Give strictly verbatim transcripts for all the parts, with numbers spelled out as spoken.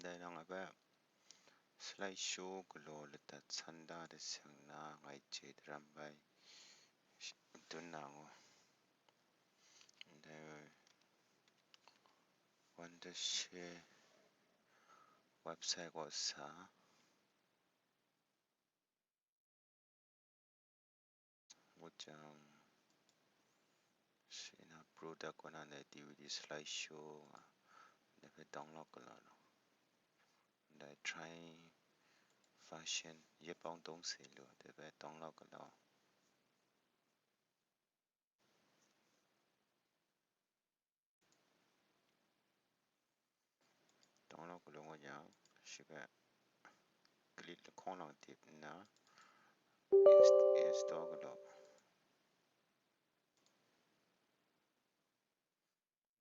Dai nang a hpe slide show galaw ladat san da de seng na ngai chye daram bai sh-, dun na ngu. Ndai Wondershare website kaw sa. Ngut jang, shi na product kaw na ndai D V D slide show nga, ndai hpe download galaw lu. Ndai try version yet bawng dong se lu, ndai hpe download galaw. Download galaw ngut yang, shi hpe click lahkawng lang tip nna, inst-, install galaw.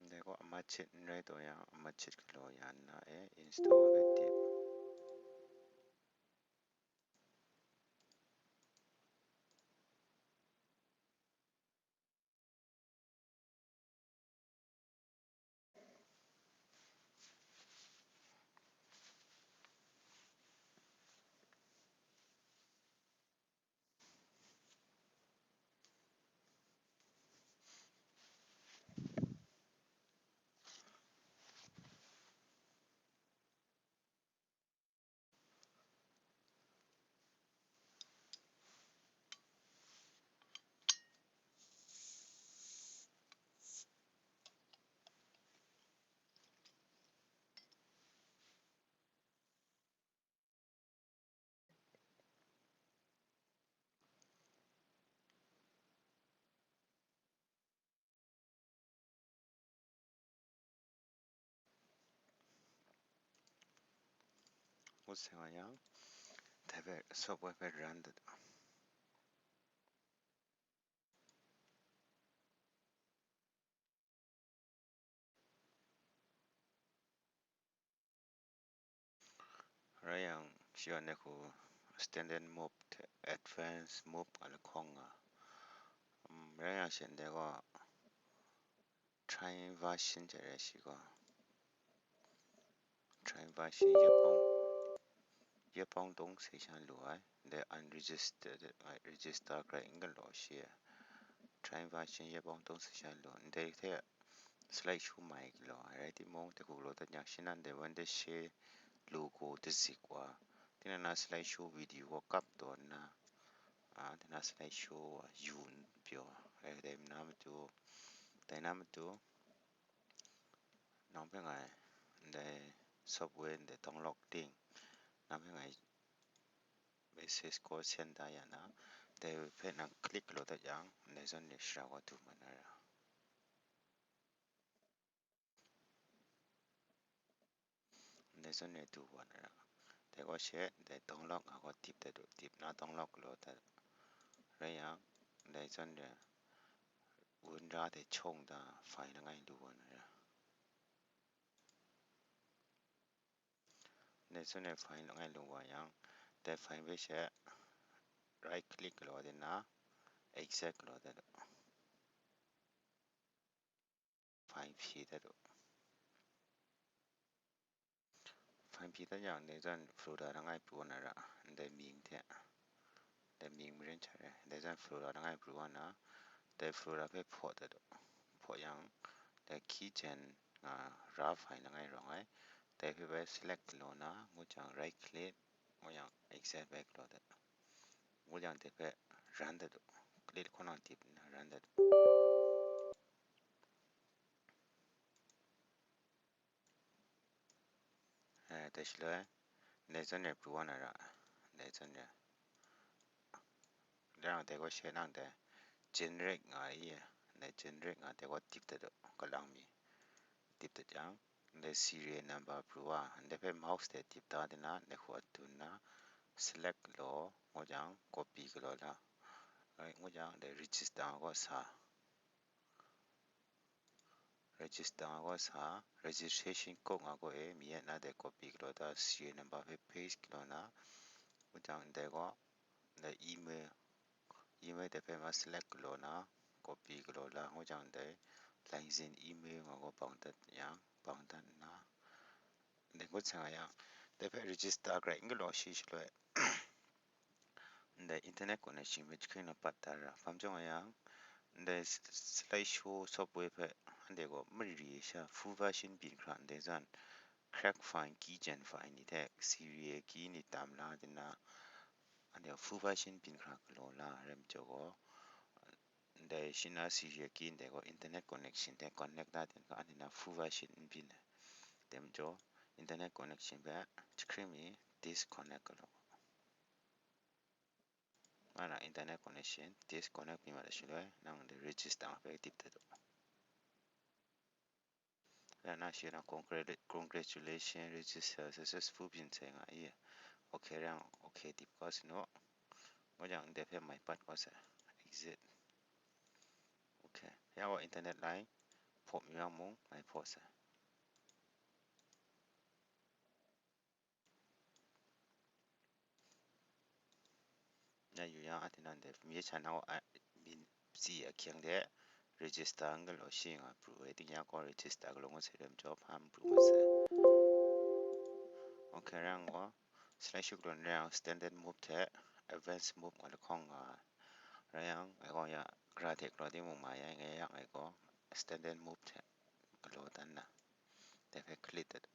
Ndai gaw amat chit n rai taw yang, amat chit galaw ya nna e, install hpe tip. Ngut seng wa yang, dai hpe software hpe run dat. Rai yang, shi wa ne hku standard mode hte advance mode nga lahkawng nga. Um, rai yang, shi ndai gaw try version hte rai shi gaw. Try version yet bawng, yet bawng dong se sha lu ai. Ndai unregistered, ai, register hkrai n galaw shi ai. Try version yet bawng dong se sha lu. Ndai hte slide show mai galaw ai rai timung, dai hku galaw dat yang, shi nan dai Wondershare logo dazik wa, tinang na slide show video gaw kap taw nna, a, tinang na slide show wa yu n pyaw ai, dai na matu, dai na matu, nang hpe ngai ndai software ndai download link, nang hpe ngai message kaw send da ya na, dai hpe nang click galaw dat yang, ndai zawn de shara kaw du mat na ra. Ndai zawn e du wa na ra. Dai gaw she, dai download nga gaw tip dat du, tip na download galaw dat. Rai yang, ndai zawn e wun ra de chawng da file langai lu wa na ra. Ndai zawn e file langai lu wa yang, dai file hpe she right click galaw de na, extract galaw dat du. File hpyi dat u. File hpyi dat yang, ndai zawn folder langai pru wa na ra, ndai mying hte, ndai mying maren hta re, ndai zawn folder langai pru wa na, ndai folder hpe hpaw dat u. Hpaw yang, ndai keygen nga ra file langai rawng ai, dai hpe bai select galaw na, ngut jang right click, ngut yang extract bai galaw dat. Ngut yang dai hpe run dat u. Click lahkawng lang tip nna run dat u. Eh, dai shaloi, ndai zawn e pru wa na ra, ndai zawn e. Dai rawng dai gaw she nang dai generate nga i, ndai generate nga dai gaw tip dat u, kalang mi. Tip dat yang, ndai serial number pru wa, ndai hpe mouse de tip da de na, ndai hku adun na, select galaw, ngut yang copy galaw la, ngut yang dai register nga gaw sa. Register nga gaw sa, registration code nga gaw e, mi e na dai copy galaw da, serial number hpe paste galaw na, ngut yang ndai gaw, ndai email, email dai hpe ma select galaw na, copy galaw la, ngut yang ndai license email nga gaw bang dat yang, bang dat nna, dai ngut sa nga yang, dai hpe register garai n galaw shi shaloi, ndai internet connection hpe jahkring na pat da ra. Hpa majaw nga yang, ndai s-, slideshow software hpe anhte gaw mari sha full version byin hkra ndai zan, crack file, keygen file ni hte Siri e key ni tam la din na, anhte gaw full version byin hkra galaw la ai rai majaw gaw, ndai shi na Siri e key ndai gaw internet connection hte connect da din ga, anhte na full version n byin ai. Dai majaw, internet connection hpe jahkring mi disconnect galaw. Nga na internet connection disconnect mi mat ai shaloi, nang de register ma hpe dip dat u. Ya na shi na congratulate, congratulation, register successful byin sai nga i. Okay, rang okay dip kau sin u. Ngu jang de hpe mai pat kau sai. Exit. Okay. Ya wa internet line pop mi yang mung mai pop sai. Na yu yang, a, tinang de, mi cha na wa, a, mi, si a kyang de, register nga lo shi nga pru e, ting ya ko register ga lo ngu se rem jo, hpa pru ma se. Okay, rang wa, slideshow ga lo rang standard mode te, advanced mode nga lo kong nga, rang yang, ai ko ya, gra de gro de mu ma ya, nga ya, ai ko, standard mode te, ga lo dan na, de fe click de.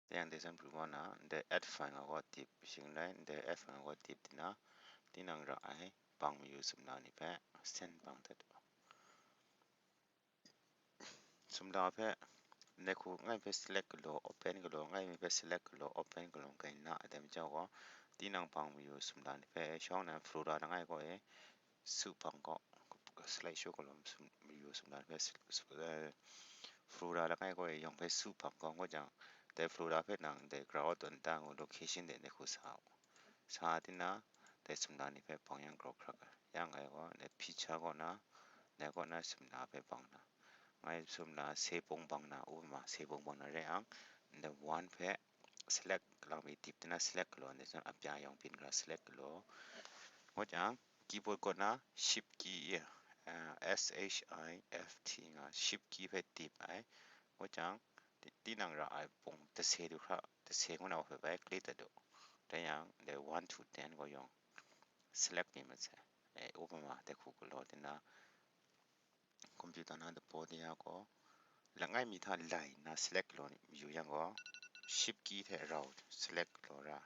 Yang de san pru ma na, ndai add file nga gaw tip, shing rai, ndai add file nga gaw tip tina, tinang ra ai, bang mayu sumla ni hpe, send bang dat. Sumla hpe, ndai hku ngai hpe select galaw, open galaw, ngai mi hpe select galaw, open galaw, kai na, a dai majaw gaw, tinang bang mayu sumla ni hpe, shawng na, Flora na ngai gaw e, su hpang gaw, slideshow gaw lawm sum, mayu sumla hpe, su, su, eh, Flora langai gaw e yawng hpe su hpang gaw, ngu jang, dai Flora hpe nang dai grau tawn ta ngu location de ndai hku sa u. Sa tina, dai sumla ni hpe bang yang grau hkrak ai. Yang ngai gaw, dai picture kaw na, dai kaw na sumla hpe bang na. Ngai sumla se pung bang na, upama se pung bang na re yang, dai one hpe select lang mi dip tina select galaw, ndai zawn apya yawng byin gara select galaw. Ngu jang, keyboard kaw na shift key, ah, S H I F T nga shift key hpe dip ai. Ngu jang, ti-, tinang ra ai pung tase du hkra, tase ngu na hpe bai click dat du. Dai yang, dai one to ten gaw yawng select mi mat sai. Eh, upama, dai hku galaw tina, computer na dapaw de ya gaw, langai mi hta lai nna select galaw yu yang gaw, shift key hte rau select galaw ra.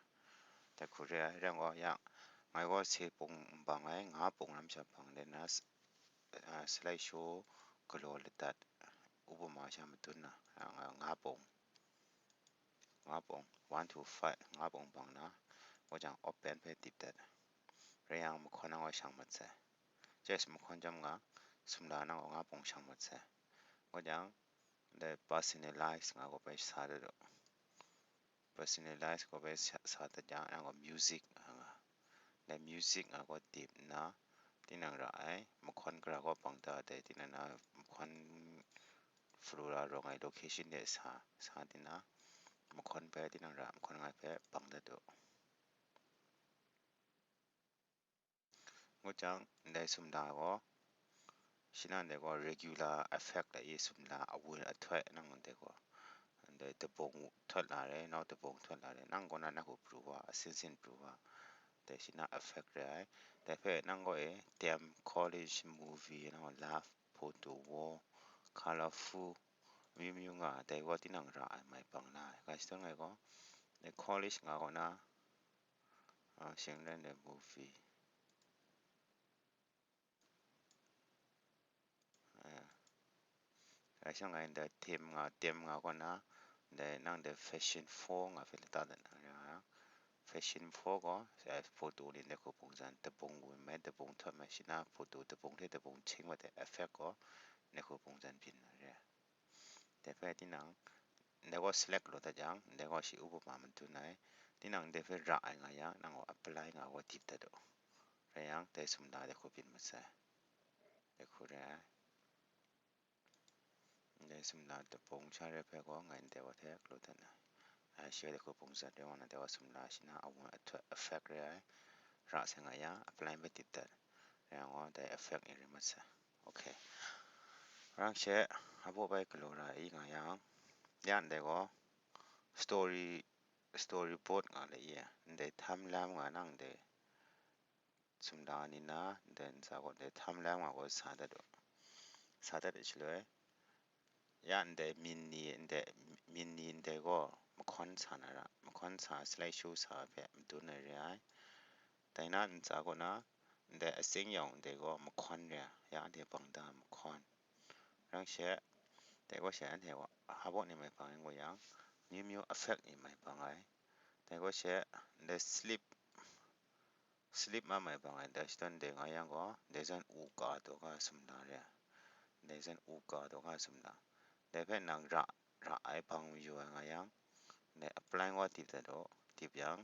Dai hku re ai, rai yang gaw, ya, ngai gaw se pung n bang ai, nga pung lam sha bang de na, s-, ah, slideshow galaw ladat, upama sha madun na, ah, nga, nga pung. Nga pung, one to five, nga pung bang na, ngu jang open hpe dip dat. Rai yang mahkawn nang gaw shang mat sai. Just mahkawn chyawm nga, sumla nang gaw nga pung shang mat sai. Ngu jang, dai personalize nga gaw bai sa dat u. Personalize gaw bai sa, sa dat yang, nang gaw music nga nga. Dai music nga gaw dip nna, tinang ra ai, mahkawn gara gaw bang da dai, tinang na mahkawn Flora rawng ai location de sa, sa tina, mahkawn hpe tinang ra, mahkawn ngai hpe bang dat u. Ngu jang, ndai sumla gaw, shi na ndai gaw regular effect la i sumla awun ahtoi nang ndai gaw, ndai dabung htot la re, nau dabung htot la re, nang gaw na na hku pru wa, asin sin pru wa, dai shi na effect re ai. Dai hpe nang gaw e, dem, college, movie, nang gaw love, photo, war, colorful, amyu myu nga, dai gaw tinang ra ai mai bang na ai. Ga shadawn ngai gaw, dai college nga gaw na, ah, shing len dai movie. Ah, rai shang ngai ndai theme nga, theme nga gaw na, ndai nang ndai fashion four nga hpe lata dat na re ai. Fashion four gaw, eh, photo ni ndai hku pungzan, dabung wun mai, dabung htot mai, shi na photo dabung hte dabung hting wa de effect gaw, ndai hku pungzan byin na re ai. Dai hpe tinang, ndai gaw select lu dat yang, ndai gaw shi upama madun ai. Tinang ndai hpe ra ai nga yang, nang gaw apply nga gaw dip dat u. Rai yang, dai sumla dai hku byin mat sai. Dai hku re ai. Ndai sumla dabung sha re hpe gaw, ngai ndai wa hte lu dat na. Ai, shi dai hku pungzan re wa na, dai wa sumla shi na awun ahtoi effect re ai. Ra sai nga yang, apply hpe dip dat. Rai yang gaw, dai effect ni re mat sai. Okay. Rang she, hpa baw bai galaw ra i nga yang, ya ndai gaw story, storyboard nga le i, ndai tham lam nga nang ndai sumla ni na, ndai ntsa gaw ndai tham lam nga gaw sa dat u. Sa dat ai shaloi, ya ndai myin ni, ndai myin ni ndai gaw mahkawn sa na ra, mahkawn sa, slide show sa hpe madun ai re ai. Dai na ntsa kaw na, ndai atsing yawng ndai gaw mahkawn re ai, ya anhte bang da mahkawn. Rang she, dai gaw she anhte wa, hpa baw ni mai bang ai gaw yang, myu myu effect ni mai bang ai. Dai gaw she, ndai slip, slip ma mai bang ai, dai shadawn de nga yang gaw, dai zawn u ka taw ga sumla re ai. Dai zawn u ka taw ga sumla. Dai hpe nang ra, ra ai bang mayu ai nga yang, dai apply gaw dip dat u, dip yang,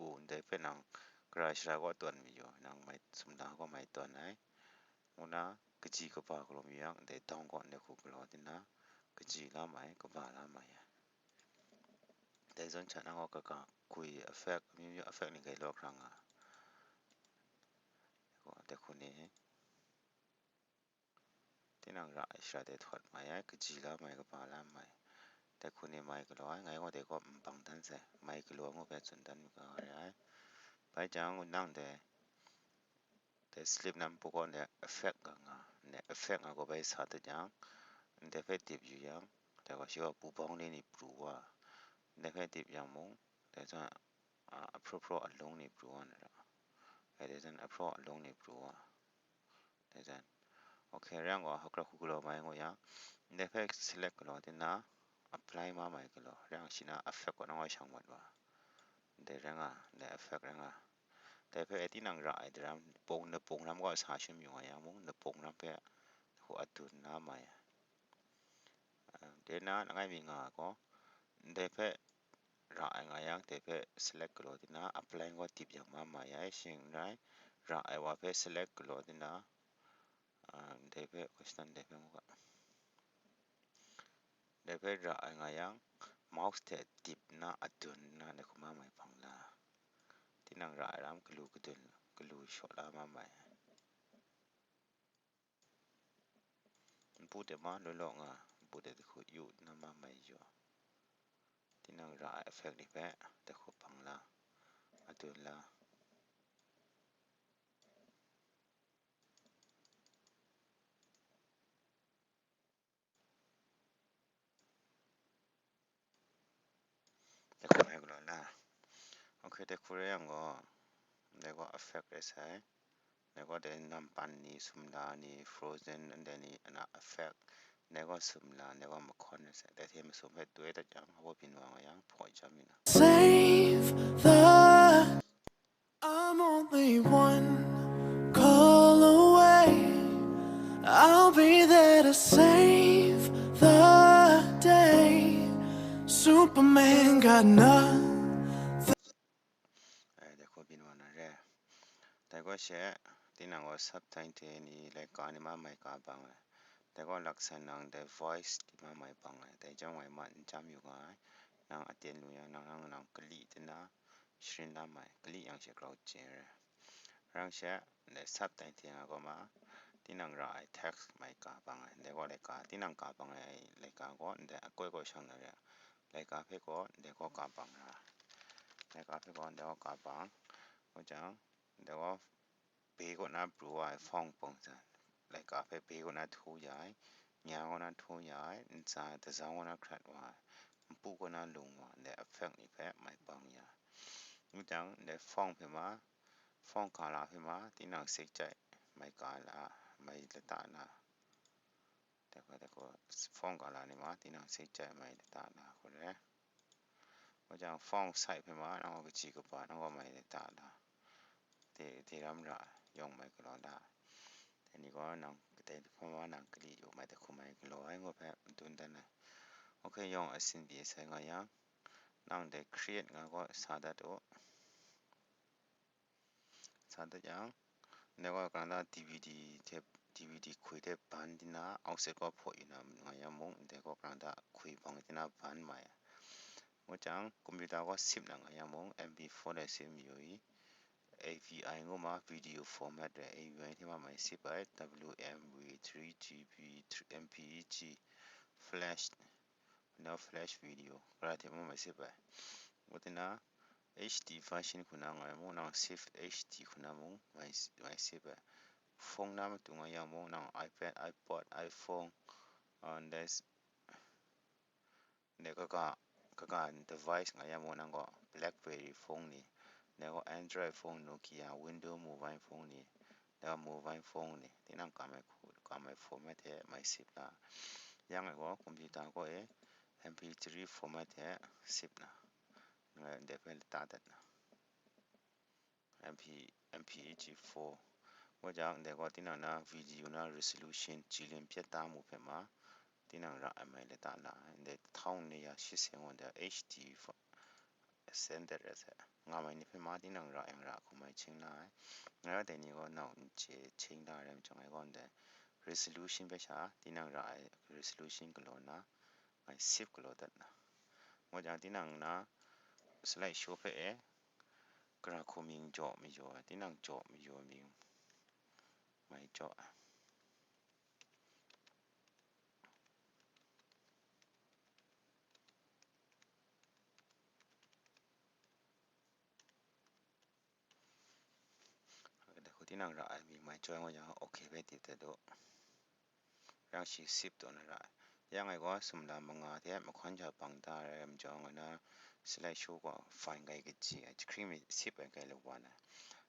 u ndai hpe nang gara shara gaw tawn mayu, nang mai sumla gaw mai tawn ai. Ngu na, kaji kaba galaw mayu yang, dai dawng gaw ndai hku galaw di na, kaji la mai, kaba la mai ai. Dai zawn hta nang gaw kaga gwi effect, amyu myu effect ni grai law hkra nga. Dai hku ni, tinang ra ai shara de htawt mai ai, kaji la mai, kaba la mai. Dai hku ni mai galaw ai, ngai gaw dai gaw nbang dan sai, mai galaw ngu hpe tsun dan mi ga re ai. Bai jang, nang dai, dai slip na npu gaw ndai effect nga nga, ndai effect nga gaw bai sa dat yang, ndai hpe dip yu yang, dai gaw shi gaw pu bawng ni ni pru wa, ndai hpe dip yang mung, dai zawn, a, ahpraw hpraw alung ni pru wa na ra, dai zawn ahpraw alung ni pru wa, dai zawn, ok, rai yang gaw, hkra hku galaw mai ngu yang, ndai hpe select galaw di na, apply ma mai galaw, rai yang shi na effect gaw nang gaw shang mat wa, ndai rai nga, ndai effect rai nga. Dai hpe tinang ra ai daram, pung, na pung ram gaw sa shun yu nga yang mung, na pung ram hpe hku adun na mai ai. Ah, de na, langai mi nga ai gaw, ndai hpe ra ai nga yang, dai hpe select galaw di na, apply gaw dip yang ma mai ai, shing n rai, ra ai wa hpe select galaw di na, ah, ndai hpe, question dai hpe ngu ga. Dai hpe ra ai nga yang, mouse hte dip nna adun nna dai hku ma mai hpang la, tinang ra ai ram galu kadun, galu shaw la ma mai. Npu de ma law law nga, npu de dai hku yu nna ma mai yu. Tinang ra ai effect ni hpe dai hku hpang la, adun la. Dai hku mai galaw la. Ok, dai hku rai yang gaw, dai gaw effect rai sai. Dai gaw dai nampan ni, sumla ni, frozen, and then ni, ana effect. Dai gaw sumla, dai gaw mahkawn rai sai. Dai hte masum hpe doi dat yang, hpa baw byin wa nga yang, hpaw jam yu na. Save the I'm only one call away. I'll be there to save the day. Superman got nothing. Ai, dai hku byin wa na re. Dai gaw she, tinang gaw subtitle ni laika ni ma mai ka bang ai. Dai gaw laksan nang dai voice ni ma mai bang ai. Dai jang wai ma n jam yu nga ai. Nang aten lu yang, nang, nang, nang kali di na, sharin la mai, kali yang she grau chye re. Rang she, ndai subtitle nga gaw ma, tinang ra ai text mai ka bang ai, ndai gaw laika, tinang ka bang ai laika gaw, ndai akoi gaw shang na re, laika hpe gaw, ndai gaw ka bang ra, laika hpe gaw, ndai gaw ka bang, gaw jang, ndai gaw, bei kaw na pru wa ai fawng pawng san, laika hpe bei kaw na htu ya ai, nya kaw na htu ya ai, ntsa dazau kaw na hkrat wa ai, npu kaw na lung wa ai, ndai effect ni hpe mai bang ya ai. Ngu jang, ndai fawng hpe ma, fawng ga la hpe ma, tinang sek chyai mai ga la, mai lata na. Dai hpe, dai hku, fawng ga la ni ma, tinang sek chyai mai lata na hku re. Gaw jang, fawng side hpe ma, nang gaw kaji kaba, nang gaw mai lata la. Dai, dai ram ra, yawng mai galaw la. Dai ni gaw nang, kadai hpe ma nang kali yu mai, dai hku mai galaw ai, ngu hpe madun dan ai. Ok, yawng asin pyi sai nga yang, nang dai create nga gaw sa dat u. Sa dat yang, ndai gaw karang da D V D hte, D V D hkui hte ban di na, outset gaw hpaw yu na nga yang mung, ndai gaw karang da hkui bang di na ban mai ai. Ngu jang, computer gaw sip na nga yang mung, M P four de sip mayu i, A V I ngu ma, video format re, A V I hte ma mai sip ai, W M V, three G B, three M P E G, Flash, no Flash video, karai hte ma mai sip ai. Ngu tina, H D version hku na ngai mung, nang save H D hku na mung, mai, mai sip ai. Phone na matu nga yang mung, nang iPad, iPod, iPhone, and there's, ne kaga, kaga device nga yang mung, nang gaw BlackBerry phone ni, ne gaw Android phone, Nokia, Windows mobile phone ni, ne gaw mobile phone ni, tinang kam ai hku, kam ai format hte mai sip la. Yang e gaw computer gaw e M P three format hte sip na, ngai ndai hpe lata dat na. M P, M P E G four. Ngu jang, ndai gaw tinang na video na resolution, jilin pyat ta mu hpe ma, tinang ra ai mai lata la ai. Ndai htawng ni ya shi seng wa da H D fo-, standard ra sai. Nga mai ni hpe ma, tinang ra yang ra hkum ai ching la ai. Ngai wa dai ni gaw nau n chye ching la ai rai majaw, ngai gaw ndai resolution hpe sha, tinang ra ai resolution galaw na, ngai save galaw dat na. Ngu jang, tinang na slide show hpe e, gara hku mying jaw mayu ai, tinang jaw mayu ai mying mai jaw ai. Dai hku tinang ra ai mying mai jaw ai ngu jang, ok hpe tip dat u. Rang shi sip taw na ra ai. Yang e gaw sumla manga hte mahkawn ja bang ta rai ai majaw, ngai na slide show gaw file grai kaji ai, jahkring mi sip ai grai lawan ai.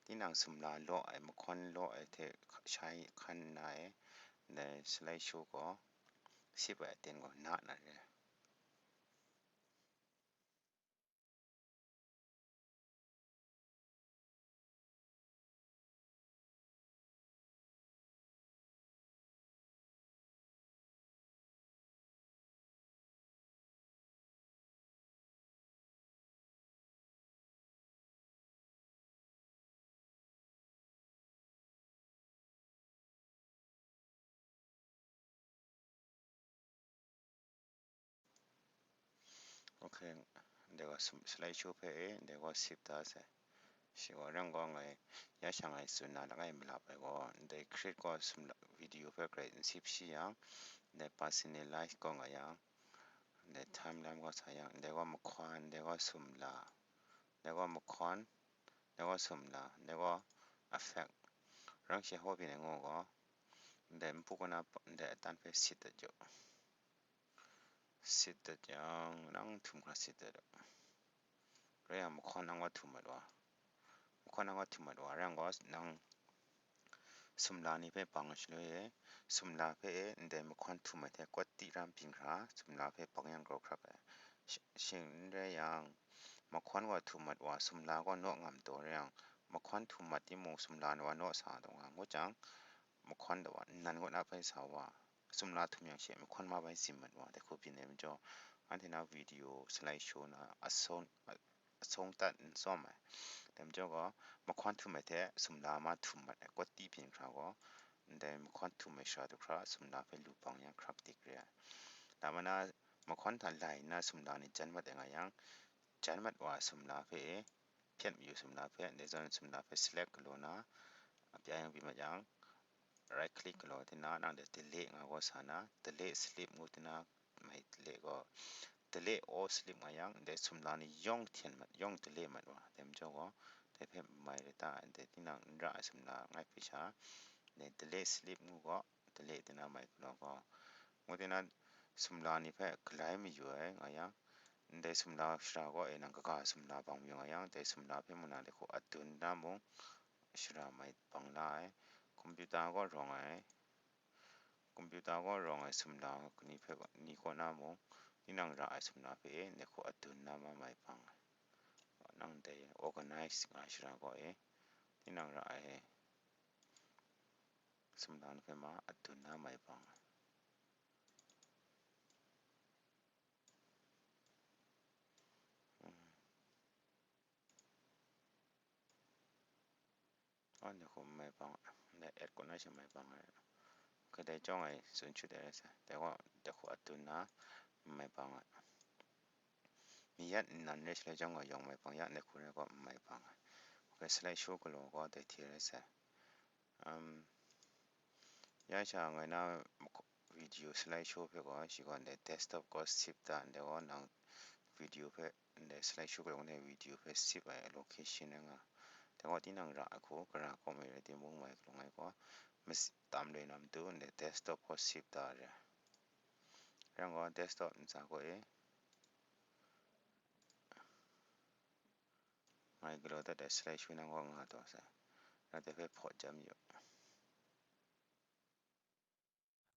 Tinang sumla law ai, mahkawn law ai hte shai hkan nna e, ndai slide show gaw sip ai aten gaw na na re ai. Ok, ndai gaw sum-, slide show hpe e, ndai gaw sip da sai. Shi gaw rang gaw ngai, ya sha ngai tsun na langai malap ai gaw, ndai create gaw sumla-, video hpe grai n sip shi yang, ndai personalize gaw nga yang, ndai timeline gaw sa yang, ndai gaw mahkawn, ndai gaw sumla, ndai gaw mahkawn, ndai gaw sumla, ndai gaw effect. Rang shi hpa byin ai ngu gaw, ndai npu kaw na pa-, ndai atan hpe sit dat jaw. Sit dat yang, nang htum hkra sit dat u. Rai yang, mahkawn nang wa htum mat wa. Mahkawn nang wa htum mat wa, rai yang gaw, nang sumla ni hpe bang shaloi e, sumla hpe e ndai mahkawn htum ai hte kawt ti ram byin hkra, sumla hpe bang yang grau hkrak ai. Sh-, shing n rai yang, mahkawn wa htum mat wa, sumla gaw naw ngam taw rai yang, mahkawn htum mat timung, sumla wa naw sa taw nga, ngu jang, mahkawn taw wa, nnan kaw na bai sa wa, sumla htum yang she, mahkawn ma bai zim mat wa, dai hku byin ai majaw, anhte na video, slide show na, asawng, a-, asawng tat n tsawm ai. Dai majaw gaw, mahkawn htum ai hte sumla ma htum mat ai, kawt ti byin hkra gaw, ndai mahkawn htum ai shara du hkra, sumla hpe lu bang yang hkrak dik re ai. Lama na, mahkawn hta lai nna sumla ni jan mat ai nga yang, jan mat wa ai sumla hpe e, hpyen mayu sumla hpe, ndai zawn sumla hpe select galaw na, a pya yang byin mat yang, right click galaw tina, nang de delete nga gaw sa na, delete slip ngu tina, mai delete gaw, delete all slip nga yang, ndai sumla ni yawng hten mat, yawng delete mat wa, dai majaw gaw, dai hpe mai rai ta, ndai tinang n ra ai sumla ngai hpe sha, ndai delete slip ngu gaw, delete tina mai galaw gaw, ngu tina sumla ni hpe galai mayu ai nga yang, ndai sumla shara gaw e nang kaga sumla bang mayu nga yang, dai sumla hpe mung na dai hku adun na mung, shara mai bang la ai, computer gaw rawng ai, computer gaw rawng ai sumla ni hpe, ni kaw na mung, tinang ra ai sumla hpe e, ndai hku adun na ma mai bang ai. Nang dai organize nga ai shara gaw e, tinang ra ai sumla ni hpe ma adun na mai bang ai. Hmm. Anhte hku n mai bang ai, ndai add kaw na she mai bang ai. Kadai chyawng e tsun shut ai rai sai, dai gaw dai hku adun na n mai bang ai. Mi yat nnan rai shaloi chyawm gaw yawng mai bang ya, ndai hku rai gaw n mai bang ai. Ok, Slide show galaw gaw dai hte rai sai. Um, ya sha ngai na video slide show hpe gaw, shi gaw ndai desktop gaw sip ta, ndai gaw nang video hpe, ndai slide show galaw ndai video hpe sip ai location rai nga. Dai gaw tinang ra ai hku, gara kawm ai rai timung, mai galung ai gaw, mas-, tam loi na matu, ndai desktop gaw sip ta re. Rai nga gaw desktop ntsa gaw e, ngai galaw dat ai slide show nang gaw nga taw sai. Nang dai hpe hpawt jam yu.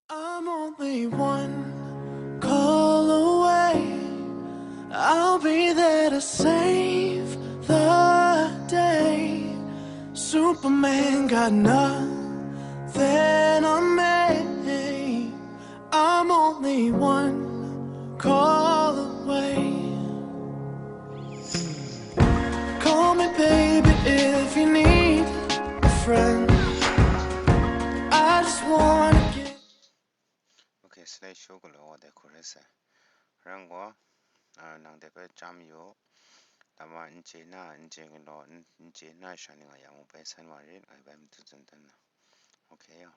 I'm only one call away. I'll be there to save the day. Superman got nothing on me. I'm only one call away. Call me, baby, if you need a friend. I just wanna get Okay, slide show galaw gaw dai hku rai sai. Rai nga gaw, ah, nang dai hpe chyam yu. Lama n chye na, n chye galaw, n, n chye na sha ni nga yang mung bai san wa rit, ngai bai matu tsun dan na. Okay, yo.